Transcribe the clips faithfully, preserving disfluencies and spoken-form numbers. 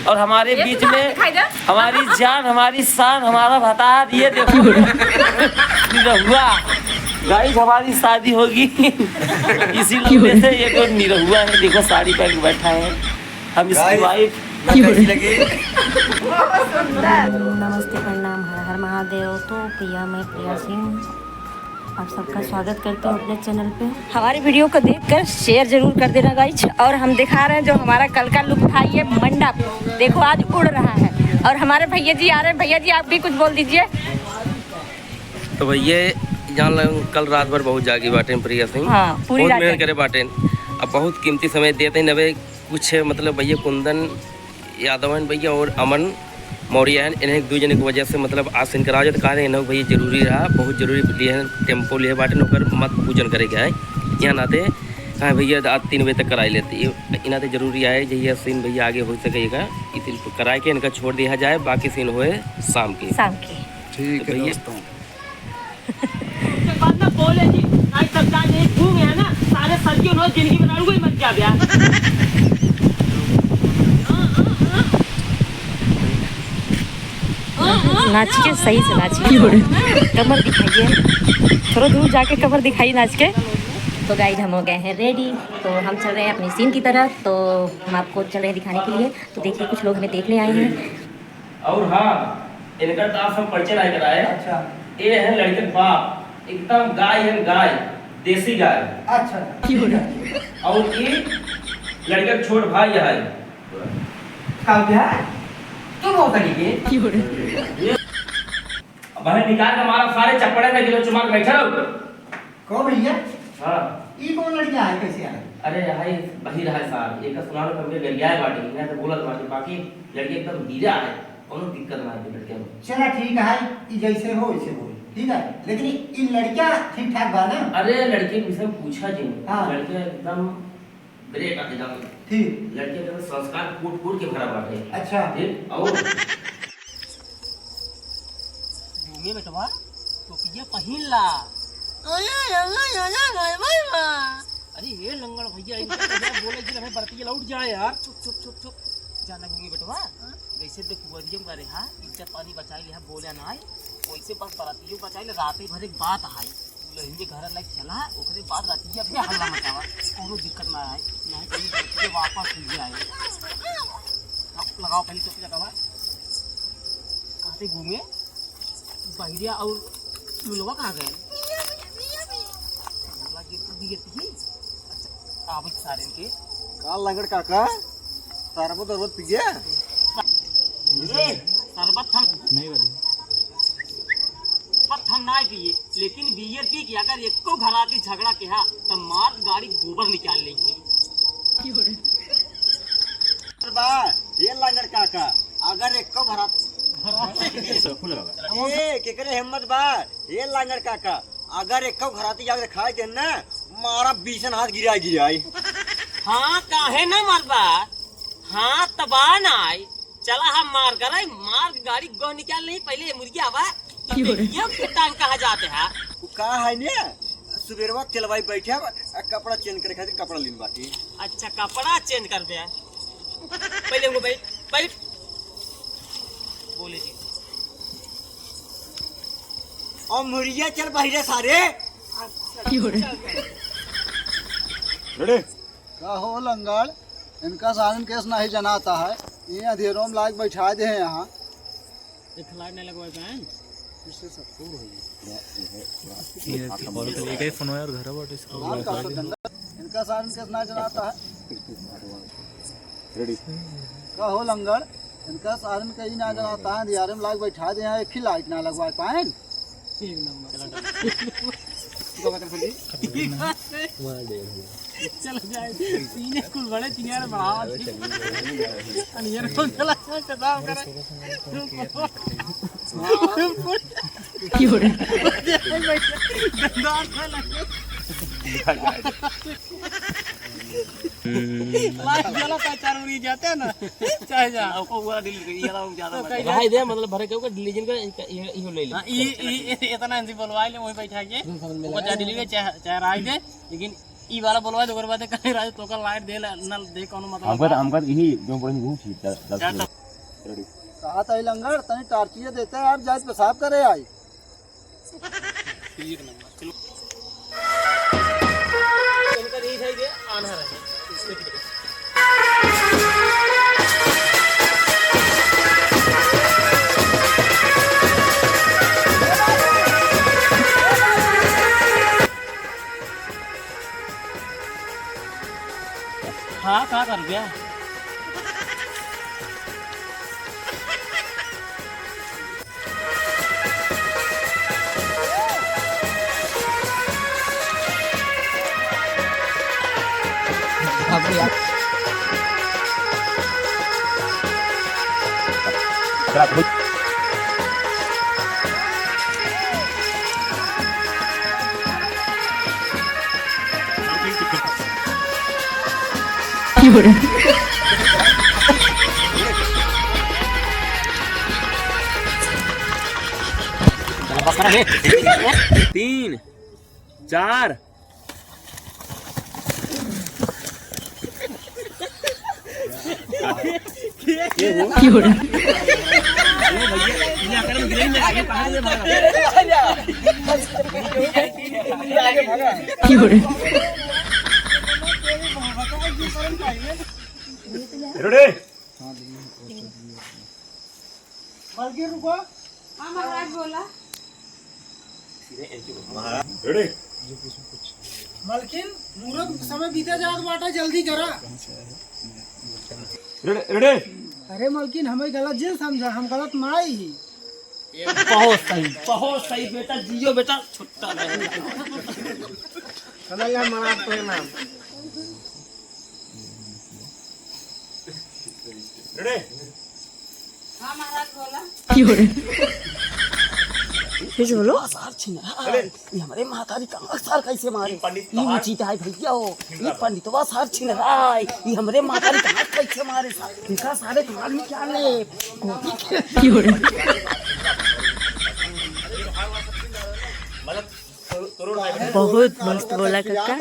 और हमारे ये बीच तो में दिखाई दे। हमारी जान, हमारी शान, हमारा भतार, ये देखो। निरहुआ। गाइस, हमारी शादी होगी। इसी लौंडे से। ये तो निरहुआ है, देखो, साड़ी पहन के बैठा है। हम इसकी गाइस, वाइफ। मैं कैसी लगी? बहुत सुंदर। नमस्ते, प्रणाम, हर हर महादेव। तो प्रिया, मैं प्रिया सिंह। आप सबका स्वागत करती हूँ अपने चैनल पे। हमारी वीडियो को देखकर शेयर जरूर कर देना गाइस। और हम दिखा रहे हैं जो हमारा कल का लुक था, ये मंडप देखो आज उड़ रहा है। और हमारे भैया जी आ रहे हैं। भैया जी, आप भी कुछ बोल दीजिए। तो भैया, जान लो, कल रात भर बहुत जागी बाटे प्रिया सिंह। हाँ, पूरी बहुत रात मेहनत जागी। करे बाटे। अब बहुत कीमती समय देते हैं नवे कुछ, मतलब, भैया कुंदन यादव हैं भैया और अमन मौर्य हैं, इन्हें दो जने की वजह से, मतलब, आज से इनका राज, तो कहा रहे इन्हें भैया जरूरी रहा, बहुत जरूरी लिए हैं, टेम्पो लिए बाटे, ओकर मत पूजन करे गया है। यहाँ नाते कहा भैया आज तीन बजे तक कराई लेते, ये इनाते जरूरी आए, जहिया सीन भैया आगे हो सकेगा, इसी कराए के इनका छोड़ दिया जाए, बाकी सीन होए शाम के। शाम के। ठीक तो है भैया, दोस्तों। उसके बाद ना बोले जी, भाई सब जान एक घूम है ना, सारे सदियों नौ जिंदगी बना लूंगा, मत जा ब्याह। नाचिए, सही से नाचिए। कमर दिखाइए, थोड़ा दूर जाके कमर दिखाइए नाच के। तो गाइस, हम हो गए हैं रेडी, तो हम चल रहे हैं अपनी सीन की तरफ। तो हम आपको चल रहे हैं दिखाने के लिए। तो देखिए, कुछ लोग हमें देखने आए हैं। और हाँ, इनका तो आज हम परिचय नहीं कराए। अच्छा। ये है लड़के के बाप, एकदम गाय है गाय, देसी गाय। अच्छा, ठीक है। और ये लड़के के छोट भाई है। का हो गया? तू बहुत तरीके। ये अब भाई निकाल के मारा सारे चप्पड़े में गिरो चुमार बैठे रहो। कहो भैया। हाँ। ई कौन लड़कियां आए, कैसे आए? अरे हाय, वही रहा साहब, एक सुनावे कम के गरियाए बाटे, मैं तो बोलत बाटे, बाकी लड़की एकदम हीरा है, कोनो दिक्कत ना है लड़कियां में। चला ठीक है, ई जैसे हो वैसे हो, ठीक है, लेकिन ई लड़कियां ठीक ठाक बा ना? अरे लड़के के विषय में पूछा जी, हाँ। लड़के एकदम ग्रेट आके जाओ। ठीक। लड़के के संस्कार कूट कूट के भरा बाटे। अच्छा। ठीक, और घूमे बेटवा, टोपिया पहिन ला। अरे, अरे, अरे, भाई, भाई, भाई। अरे, ये लंगड़ भैया, इनका तो यार बोले कि हमें बरतिया लौट जाए यार। चुप, चुप, चुप, चुप। जाना घूमे बेटवा। हाँ? जैसे देख, कुआरियों का रहा, इज्जत पानी बचाई लिहा, बोला ना आए। वैसे बस बरतियों बचाई ले, रात ही भर एक बात आई। दुल्हन के घर लाइक चला, ओकरे बाद रतिया पे हल्ला मचावा, कोनो दिक्कत ना आए, नहीं कहीं रतिया वापस हुई जाए। अब लगाओ पहले टोपी लगावा। कहाँ से घूमे? बहिरिया और लुलवा कहाँ गए? लुलवा के दिए थी। अच्छा, आवे सारे के। का लंगड़ काका? शरबत उरबत पी गया? ए, शरबत हम नहीं वाली। शरबत हम ना पिए, लेकिन बियर पी के अगर एको घराती झगड़ा किहा, त मार गाड़ी गोबर निकाल लेंगे। बा, ये लंगड़ काका, अगर एको घरात-, ए, केकरे हिम्मत बा, ये लंगड़ काका, अगर एको घराती जाके खाए देन ना, मारा बीसन हाथ गिराई गिराई। हाँ, काहे ना मरबा? हाँ, तबा ना आई। चला हम मार कराई, मार के गाड़ी गोह निकाल नहीं, पहले ये मुर्गी आवा, तब क्यों रे? देखिए ये टांग कहाँ जाते हैं। वो का है ने, सुबेरवा तेलवाई बैठे अब, आ कपड़ा चेंज करे खातिर कपड़ा लीन बाटी। अच्छा, कपड़ा चेंज कर दे। पहले वो बैठ, बैठ। बोले जी। और मुर्गिया चल बहिरे सारे। अच्छा, क्यों रे? चल गए। रेडी? का हो लंगड़, इनका सारन केस नहीं जनाता है, ये अंधेरों में लाग बैठा दे हैं यहाँ। एक लाइट नहीं लगवाए बहन। इससे सब खूब हो गया। ये तो कॉल कर लेके फोन यार, घर बाटे से कॉल कर। इनका सारन केस ना जनाता है। रेडी। का हो लंगड़, इनका सारन कहीं ना जनाता है, अंधेरे में लाग बैठा दे हैं, एक ही लाइट ना लगवाए पाएन। एक नंबर। चला जाए। तीने कुल बड़े तीने यार बढ़ावा थी। अन ये लोग चला जाए, चला करे। क्यों रे? दंदार से लगे। लाइट जला पहचान उड़ी जाते हैं ना, चाहे जा। आपको पूरा डिलीट कर, ये वाला ज्यादा तो मजा कहीं भाई दे, मतलब, भरे के ऊपर डिलीजन का, इनका, ये, ये ले ले। हाँ, ये, ये, ये इतना एनसी बोलवा ले, वहीं बैठा के। वो चाहे डिलीट कर, चाहे, चाहे राय दे, लेकिन ई वाला बोलवा दे, ओकर बाद कहीं राजू तोका लाइट दे ला, ना दे, कौनो मतलब हमका बा? हमका यही जो बोले, वो ठीक है, दस चल, मिनट। चल। Ready। कहा था, "ई लंगड़, तनी टार्चिया देता है यार, जाए पेशाब करे आई।" एक नंबर, चलो। इनका यही चाहिए, आना है। हाँ, का कर गया? अब यार। तीन, चार। Ready? मलकिन रुको। हाँ महाराज, बोला। Ready? मलकिन, मुहूर्त समय बीते जात बाटे, जल्दी करा। Ready, ready? अरे मलकिन, हमें गलत जिन समझा, हम गलत नाई ही। बहुत सही, बहुत सही बेटा, जियो बेटा, छुट्टा नहीं। चलो यार, महाराज, प्रणाम। Ready? हाँ महाराज, बोला। फिर बोलो। सार छिनरा, अरे। ये हमरे महतारी का आँख सार कैसे मारे? ये पंडित ये तोहार उचित है भैया हो। ये पंडितवा सार छिनरा है। ये हमरे महतारी का आँख कैसे मारे सार? इनका सारे दिमाग में क्या ले? गोटी के बहुत मस्त बोला काका।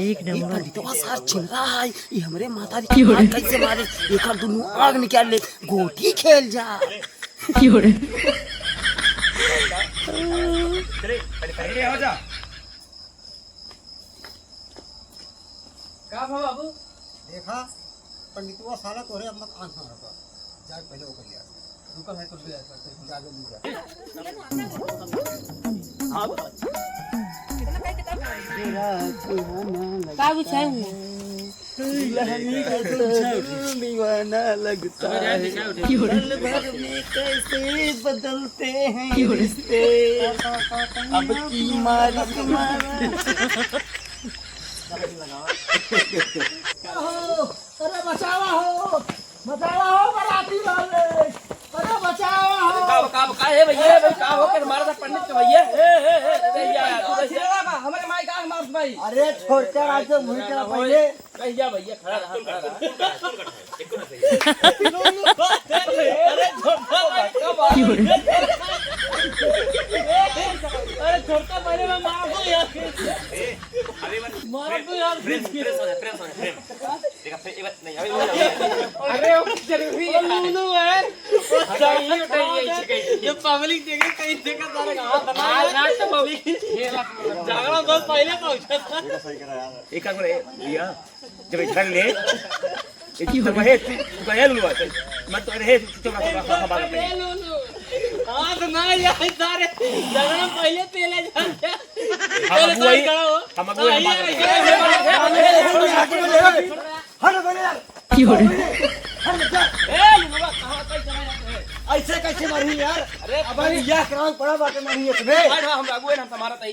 एक नंबर। पंडितवा सार छिनरा है, ये हमरे महतारी की आँख कैसे मारे? एकर दुनू आँख निकाल ले, गोटी खेल जा। चले, पहले, पहले हो जा। का भा बाबू? देखा, पंडितवा साला तोहरे अब मत आँख मारता। जाए पहले ओकर लिया। रुका भाई, कुछ भी ऐसा, कुछ जाके नहीं जा। का बिछाए हुए? दुल्हनी का दिल दीवाना लगता है। पल भर में कैसे बदलते हैं ये रिश्ते। अब की मालिक मारा। अरे बचावा हो, बचावा हो बराती वाले, अरे बचावा हो। का, का, का है भैया? भाई, का हो के मारा था पंडित के भैया? ए, ए, ए, ए, भैया, तू भैया। हमारे माई का मार भाई। अरे छोड़ के आज मुझे क्या पहले। भैया, भैया, खड़ा रहा, खड़ा रहा। अरे छोटा भाई, कब आ गए? अरे छोटा, पहले मैं मार दूं यार। मार दूं यार। प्रेम, प्रेम, प्रेम, प्रेम। देखा, फिर एक बार नहीं, अभी, अभी, अभी। अरे, वो जरूरी है। लूलू है। सही उठाइए, इसे कहीं। ये पब्लिक देखे, कहीं देखा, सारे का हाथ बना है। आज रात तो पब्लिक झगड़ा बहुत पहले पहुंचा था। एक काम करे, भैया, जब इधर ले, एक तो वही, तू, तू कहे लूलू है, मत तो रहे, तू चुप रह, तू रह, बात करते हैं। लूलू। हाथ ना यार, सारे झगड़ा पहले पहले जाते हैं। हम चलो, अगुवाई, सारे खड़ा हो। हम अगुवाई, हम आइए, बात करते हैं। आइए। हट, बोले यार। की हो रही? हट, जा। ए, लुलुआ, कहाँ, कैसे मारा है? ऐसे कैसे मारी यार? अरे, अब अरे। यह क्रांत पड़ा बाटे मारी है तुम्हें। हट, हम अगुए ना, हम तुम्हारा तई।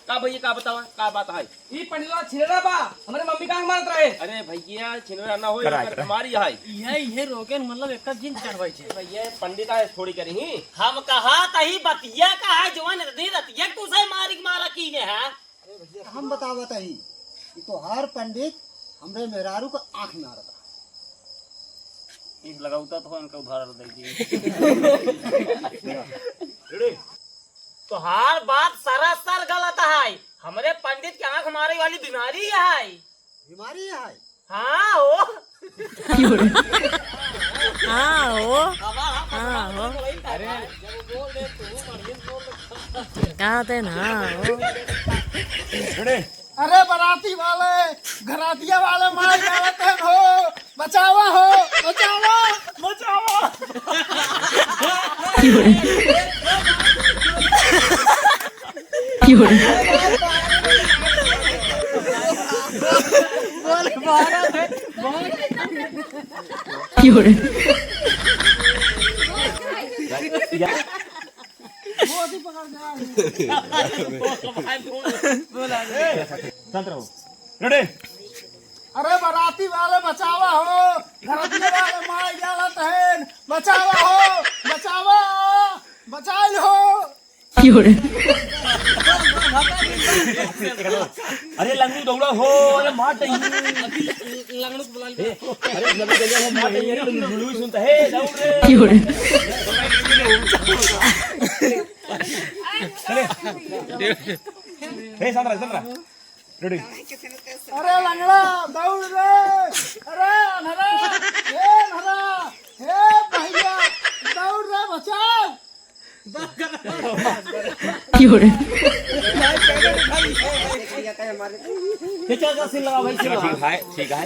का भैया, का बतावा, का बात है? ई पंडितवा छिनरा बा, हमरे मम्मी का मारत रहे। अरे भैया, छिनरा ना होई, करा, एकर करा। बीमारी है। इहे, इहे रोके न, मतलब, एकर जिन चढ़वाई छे। भैया, पंडित आए थोड़ी करी ही। हम कहा तही बतिया का है, जवान इतनी रतिया तू से मारी के मारा की ने है। हम बतावत हई कि तोहार पंडित हमरे मेहरारू क आँख मारत रहा। इस लगावता तो इनका उधार दे दी। Ready? तोहार बात सरासर गलत है। हमरे पंडित के आँख मारे वाली बीमारी है। बीमारी है? हाँ हो। हाँ हो। हाँ हो। अरे। कहा थे ना, हाँ हो। अरे बराती वाले, घरातिया वाले मार डालत हैं हो, बचावा हो, बचावा, बचावा। शांत रहो। रेडी। अरे बराती वाले बचावा हो, घरतिया वाले मार डालत हैं, बचावा हो, बचावा, बचाई हो। अरे लंगू दौड़ा हो, अरे मार दही। लंगड़ू को बुला ले। अरे लंगू दौड़ा हो, मार दही, अरे लुलुई सुनता है, दौड़ रे। चले। हे, शांत रहा, शांत रहा। रेडी। अरे लंगड़ा, दौड़ रे। अरे अनहरा, हे अनहरा, हे भैया, दौड़ रे, बचाओ। ठीक है, ठीक है।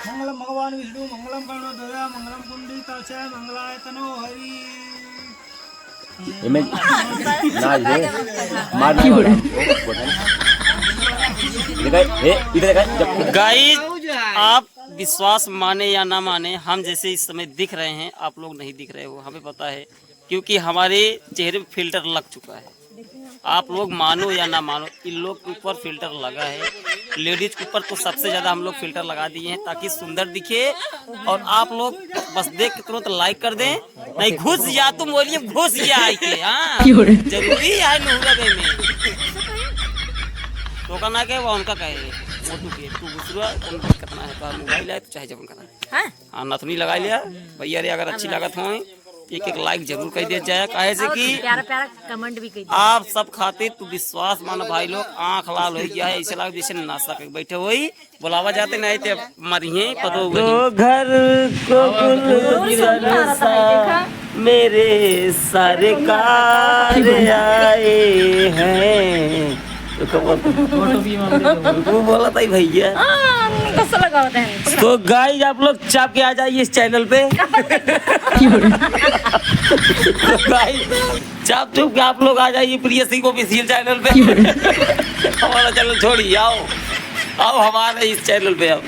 मंगलम भगवान विष्णु, मंगलम गरुड़ध्वजा, मंगलम पुंडरीकाक्ष, मंगलाय तनो हरि। एमे ना रे, मार ना वाला। इधर का, ए, इधर का, जब गाइस, आप विश्वास माने या ना माने, हम जैसे इस समय दिख रहे हैं, आप लोग नहीं दिख रहे हो, हमें पता है। क्योंकि हमारे चेहरे पे फिल्टर लग चुका है। आप लोग मानो या ना मानो, इन लोग के ऊपर फिल्टर लगा है। लेडीज के ऊपर तो सबसे ज्यादा हम लोग फिल्टर लगा दिए हैं ताकि सुंदर दिखे। और आप लोग बस देख के तुरंत लाइक कर दें, नहीं घुस जा, तुम बोलिए घुस जा आइके, हाँ। जरूरी है नहुरबे में। तो का ना के वो उनका कहे, मोटू के, तू घुसुआ, कौन दिक्कत ना है, तो मोबाइल है, तो चाहे जब उनका ना है। हाँ। हाँ, नथुनी लगाइ लिया। भैया रे, अगर अच्छी लागत होय, एक एक लाइक जरूर कइ दिया जाए, काहे से और कि प्यारा प्यारा कमेंट भी कइ दिया। आप सब खातिर तू विश्वास मान भाई लोग, आँख लाल होइ गया है, ऐसे लाग जैसे नशा के बैठे होई, बुलावा जाते नहीं ते मरिहे पतो तो घर को गुलदस्ता मेरे सरकार आए हैं। तो कब वो बोला था ही भैया। हाँ, गुस्सा लगा होता है। तो गाइस, आप लोग चाप के आ जाइए इस चैनल पे। तो गाइस, चाप चुप के आप लोग आ जाइए प्रिय सिंह ऑफिशियल चैनल पे। हमारा चैनल छोड़िए, आओ, आओ हमारे इस चैनल पे अब।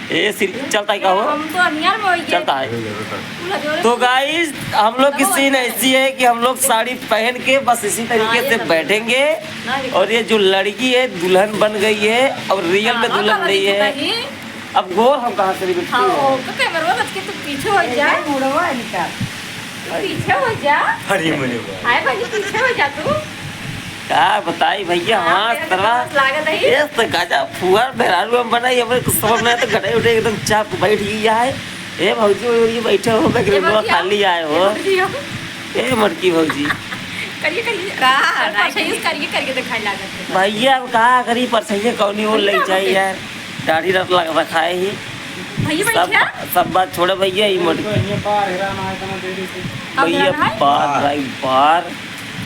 ए, सीरियल चलता है क्या हो? हम तो अनियर में होइए। चलता है। पूरा जोरे तो से गाइस, हम लोग की सीन ऐसी है कि हम लोग साड़ी पहन के बस इसी तरीके से बैठेंगे और ये जो लड़की है दुल्हन बन गई है और रियल में दुल्हन नहीं है। अब गोर हम कहाँ से निकलते हैं? हाँ, तो कैमरा रख के तू पीछे हो जा। मुड़वा निकाल। तू पीछे हो जा। अरे मने बा। आए भाई, पीछे हो जा तू। का बताई भैया, हाँ, हाँ, तेरे तरह। लागत है। ये तो गजब फुहर मेहरारू हम बनाई, हमरे कुछ समझ में आए तो गटाई उठाई एकदम चाप के बैठ गई है। ए भौजी, ये बैठे हो, मैं ए ग्रेडवा भौजी, खाली आए हो। ए भौजी, ए मटकी भौजी। करिए, करिए। का? और पाछे use करिए, करिए दिखाई लागत है। भैया, अब का करी, परसैया कौनी ओर ले जाई यार। दाढ़ी रख लग रखा है ही। भैया, सब, बैठिया। सब बात छोड़े भैया, ई मोट। भैया, बार भाई, बार।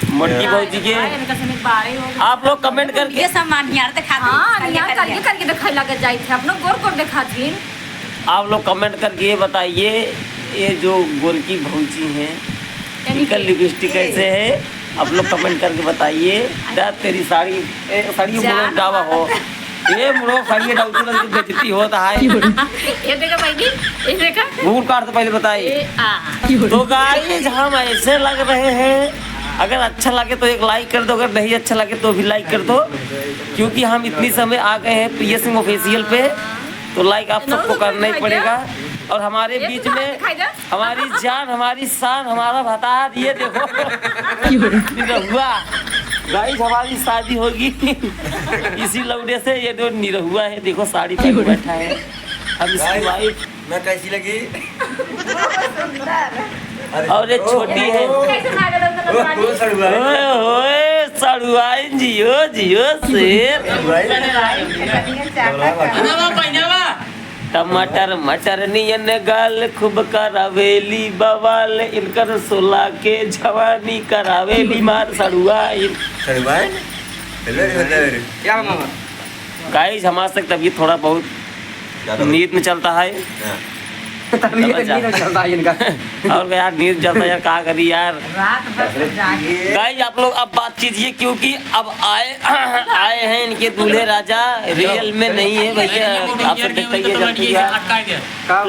मोटकी भौजी के। भाई, इनका समेत बारह हो गए। आप लोग comment करके ये सब मान यार दिखा दे। हाँ, यार, करके, करके दिखाई लग जाए थे। अपनो गोर गोर दिखा दिन। आप लोग comment करके ये बताइए, ये जो गोरकी भौजी हैं, इनका lipstick कैसे है? आप लोग comment करके बताइए। यार, तेरी साड़ी, ए, साड़ी में जान डावा हो। ये मुड़ो खड़ी है, डाउटू लग बेइज्जती होता है। ये देखा भाई जी, ये देखा। घूंघट काट तो पहले बताई। ए, आ। तो गाइस, हम ऐसे लग रहे हैं, अगर अच्छा लगे तो एक लाइक कर दो, अगर नहीं अच्छा लगे तो भी लाइक कर दो, क्योंकि हम इतनी समय आ गए हैं प्रिय सिंह ऑफिशियल पे, तो लाइक आप सबको करना ही पड़ेगा। और हमारे बीच में हमारी जान, हमारी शान, हमारा भतार, ये देखो। निरहुआ। गाइस, हमारी शादी होगी इसी लौंडे से। ये जो निरहुआ है, देखो, साड़ी पहन बैठा है। अब इसकी वाइफ। मैं कैसी लगी? अरे, और ये छोटी है। कैसे खा गया तुमने? ओए, ओए, सड़ुआइन जियो, जियो शेर। टमाटर मटर नियन गाल खूब करावेली बवाल, इनकर सोला के जवानी करावे बीमार सड़ुआइन। सड़ुआइन? हेलो रे, हेलो रे। क्या मामा? गाइस, हमारा तक तबीयत थोड़ा बहुत नींद में चलता है। हाँ। तबीयत नींद में चलता है इनका। और यार, नींद चलता है यार, का करी यार। रात भर सब जागे। गाइस, आप लोग अब बात कीजिए, क्योंकि अब आए, आए हैं इनके दूल्हे राजा, रियल में नहीं है भैया। आप सब देखते ही हैं, जब भी है।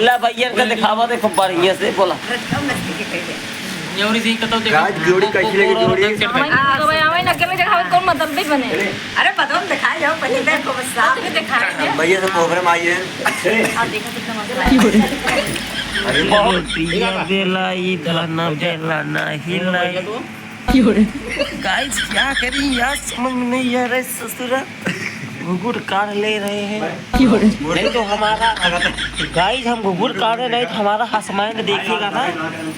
ला भैया, इनका दिखावा, देखो बढ़िया से बोला। एकदम मस्ती के कह दे। न्योरी जी, कतौ देखो। गाइस, जोड़ी कैसी लगी, जोड़ी? हमें तो भाई, हमें लगे में दिखावे, कौन मतलब भी बने। अरे, बदन दिखाए जाओ, पहले देखो, बस साफ। तो दिखाए दे। भैया, सब कोबरा में आई है। आप देखो, कितना मजा आया। अरे, बहुत पिया बेला, ई धना बेला, ना हिलाई। गाइस, क्या करी यार, समझ में नहीं आ रहा है ससुरा। घुघुर काढ़ ले रहे हैं। नहीं तो हमारा, गाइस, हम घुघुर काढ़े नहीं तो हमारा हस्बैंड देखेगा ना,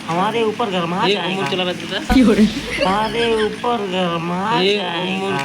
हमारे ऊपर गरमा जाएगा। हमारे ऊपर गरमा जाएगा।